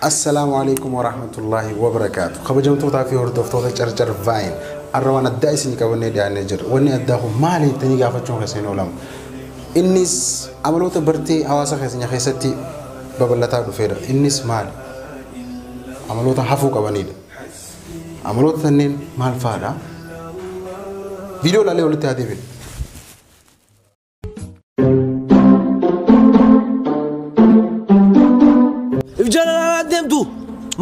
Assalaamu alaikum warahmatullahi wabarakaatu. Kabajamtootaa fi hordoftoota Carcar Vine. Har'a waan addaa isinii qabannee dhiyaannee jirra. Wanni addaa kun maali jettanii gaafachuun keessan hin oolamu. Innis amaloota bartee hawaasa keenya keessatti babal'ataa dhufeedha. Innis maali? Amaloota hafuu qabanidha. Amaloota kanneen maal fa'aadha? Viidiyoo ilaalee walitti haa deebinu. Ifjala deemtu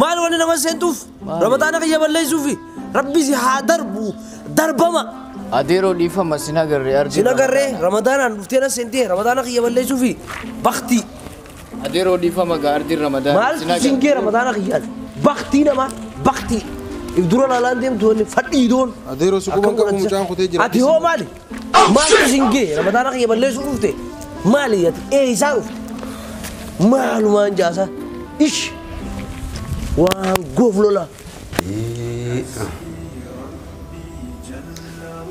maal wanni nama seentuuf ramadaana kiyya balleessuufi rabbi si haa darbu darbama. Adeeroo dhiifama sin agarree argina. Sin agarree ramadaanaan dhuftee na seentee ramadaana kiyya balleessuufi baktii. Adeeroo dhiifama gaa ardiin ramadaana. Maal sin gee ramadaana kiyyaati baktii nama baktii. If dura laalaan deemtu wanni fadhiidoon. Adeeroo si quban qabu mucaan kutee jira. Ati hoo maali? Maaltu sin gee ramadaana kiyya balleessuu dhufte maali ati eessaa dhufte maalumaan jaasa. Ish! Waan goof lola.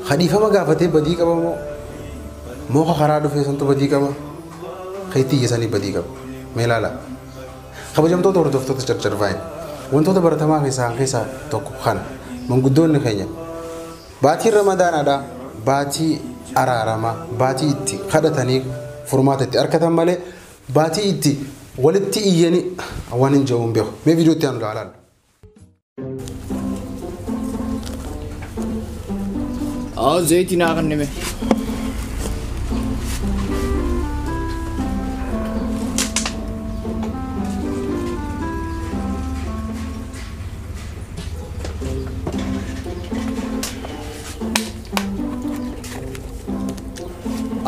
Khadifama gaafatee badii qaba moo? Mooka karaa dhufee santu badii qaba? Keetii iyya badii qaba. Mee ilaala. Kabajamtoota hordoftoota Carcar Vine. Wantoota baratamaa keessaa tokko kana. Manguddoonni keenya baatiin ramadaanaadha. Baatii araaramaa, baatii itti kadhatanii furmaata itti argatan malee baatii itti walitti iyyanii waan hin jiru hin beeku. Mee viidiyoo itti aanu ilaalaa. Aa zayitii naa kennime.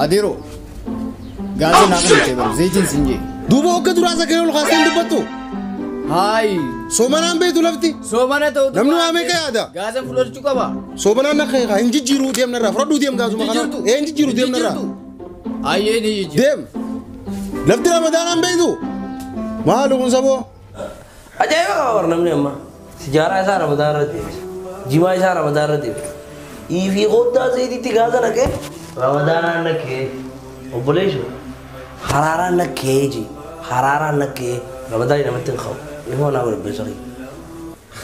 Adeeroo gaazii naa kennite bara zayitiin siin jee. Duuba hogga duraa sagalee ol kaasee hin dubbattu. Haayi. Soomanaan beektu lafti. Soomana ta'u. Namni waa meeqa yaada? Gaazan fudhachuu qaba. Soomanaan na kee hin jijjiiruu deemnarraa fudhadhuu deem gaazuma kana. Ee hin jijjiiruu deemnarraa. Ayyee ni jijjiiru. Deem. Lafti ramadaanaan beektu. Maali kun saboo? Ajaa'iba qaba bara namni amma. Sijaaraa isaa ramadaan irra deebisa. Jimaa isaa ramadaan irra deebisa. Iifii qodaa zayitiitti gaaza naqee ramadaanaan naqee obboleessu haraaraan naqee jee haraaraan naqee ramadaan namatti hin qabu. Ifoo naa godhe beeksisa.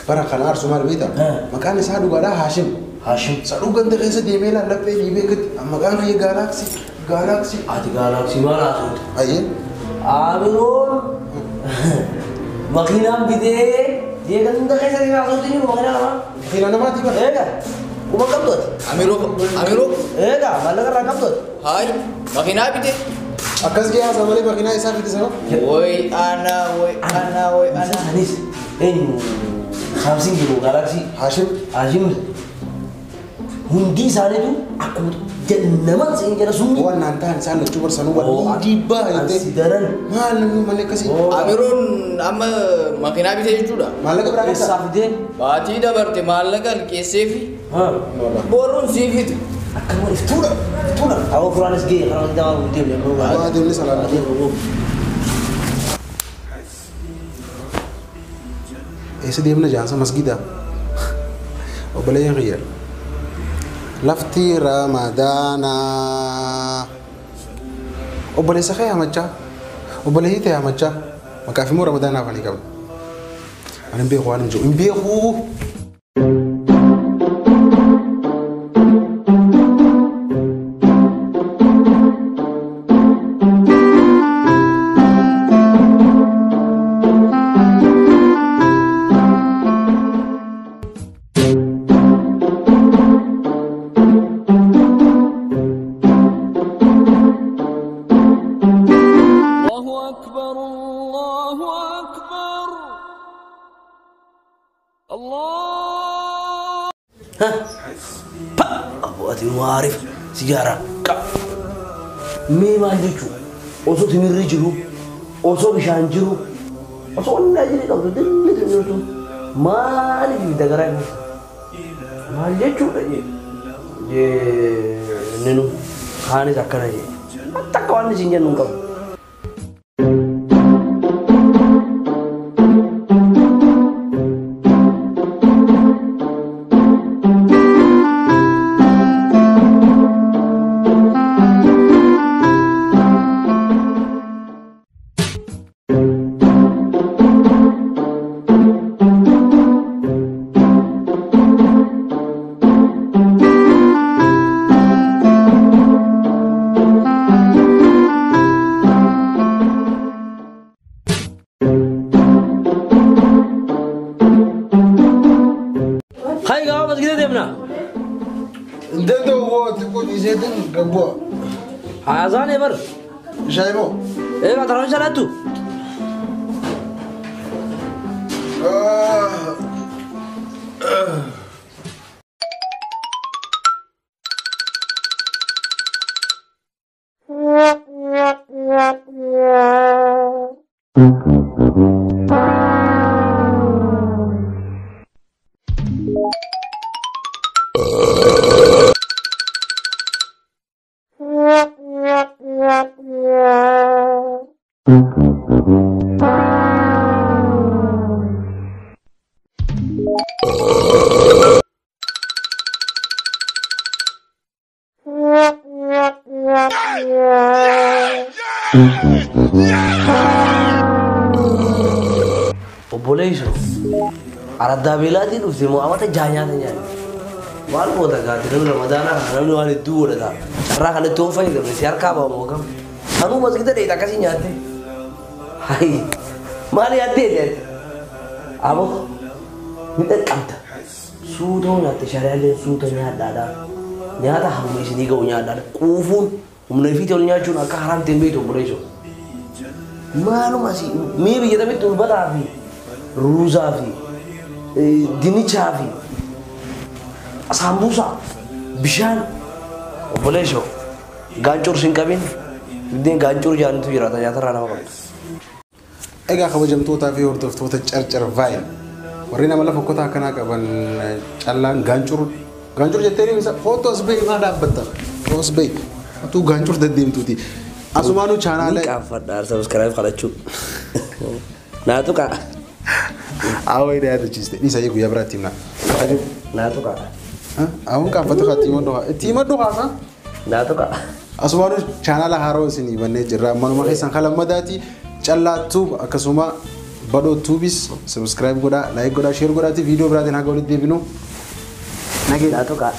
Bara kana aarsu maal beektaa? Maqaan isaa dhugaadhaa Haashim. Haashim. Saduu ganda keessa deemee lallaphee dhiibee gadi maqaan kiyya Gaalaaksii Gaalaaksii. Ati Gaalaaksii maal haasofte? Ayyee. Amiroon makiinaan bitee jee ganda keessa deemee haasofte jiru makiinaa namaa. Makiinaa namaati bara. Eega. Kuma qabdu ati. Amiroo Amiroo. Eega maallaqa irraa qabdu ati. Haayi makiinaa bitee. Akkas gee haasaa malee makiinaa isaa fite sana. Woy ana woy ana woy ana. Isa sanis eenyu Saamsiin jiru Gaalaaksii. Haashim. Haashim. Hundi isaaniitu akkuma jannaman seen jala sumni. Waan naan ta'an isaan lachuu barsanuu waan dhiibbaa jettee. Ansi daran. Maal namni malee akkasii. Amiroon amma makiinaa bitee jechuudha. Maallaqa biraa qabdaa? Eessaa fidee? Baatii dabarte maallaqa liqeessee fi boruun sii fite. Akkanuma iftuudha. Iftuudha. Awwa furaanis ga'e karaa walitti dabalu hin deemne. Waa deemne salaadha. Eessa deemna jaansa masgiida? Obboleeyyan kiyya. Lafti ramadaanaa. Obboleessa kee hamachaa. Obboleettii ta'e hamachaa. Maqaaf immoo ramadaanaa afanii qabna. Ani hin beeku waan hin jiru. Hin beeku. Ati maariif sijaaraa qaba. Mee maal jechuun osoo timirri jiru osoo bishaan jiru osoo onnaa jiru qabdu dilli timirtu maaliif ibidda garaa hin maal jechuudha jee jee ninu kaanis akkana jee takka waan isin jennu hin qabu. Deemna. Deemtee woo xiqqoo dhiiseetiin gabbu'a. Haasaan bar. Shaayii moo? Ee qaxaraan shalaattu. Obboleessu araddaa beelaatiin dhufte moo amata jaa nyaata nyaanne. Maal goota gaati namni ramadaanaa kana namni waan hedduu godhata. Carraa kanatti hoon fayyadamne si harkaa ba'a moo kam? Anuu masgida dheeta akkasii nyaatte. Hayi maal yaaddee ati? Aboo ni dhaqqabda. Suutoo nyaatte shari'aaleen suuta nyaadhaadha. Nyaata hamma isinii ga'u nyaadhaadha. Quufuun humna ifiitii ol nyaachuun akka haramte hin beektu obboleessu. Maaluma asii mee biyya tamitti ulbataa fi ruuzaa fi dinnichaa fi saambuusaa bishaan obboleessu gaancur sin qabin biddeen gaancur jaanitu jiraata nyaatarraa nama qabdu. Egaa kabajamtootaa fi hordoftoota Carcar Vine warri nama lafa kottaa akkanaa qaban callaan gaancur gaancur jettee deemsa footoo as bahi maa dhaabbatta as bahi atuu gaancur deddeemtuuti. Asumaanuu chaanaala. Ni qaanfadha subscribe kadhachuu. Naatu qa'a. Awwa hidhaa yaadachiiste dhiisa guyyaa biraatti himna. Naatu qa'a. Awwan qaanfatu kaa itti himadhu haa itti himadhu haa. Naatu qa'a. Asumaanuu chaanaala haaroo isinii bannee jirra. Manuma keessan kalammadaati Callaa Tube akkasuma Badhoo Tuubis subscribe godhaa like godhaa share godhaati viidiyoo biraatiin haga walitti deebinu. Nagee. Naatu qa'a.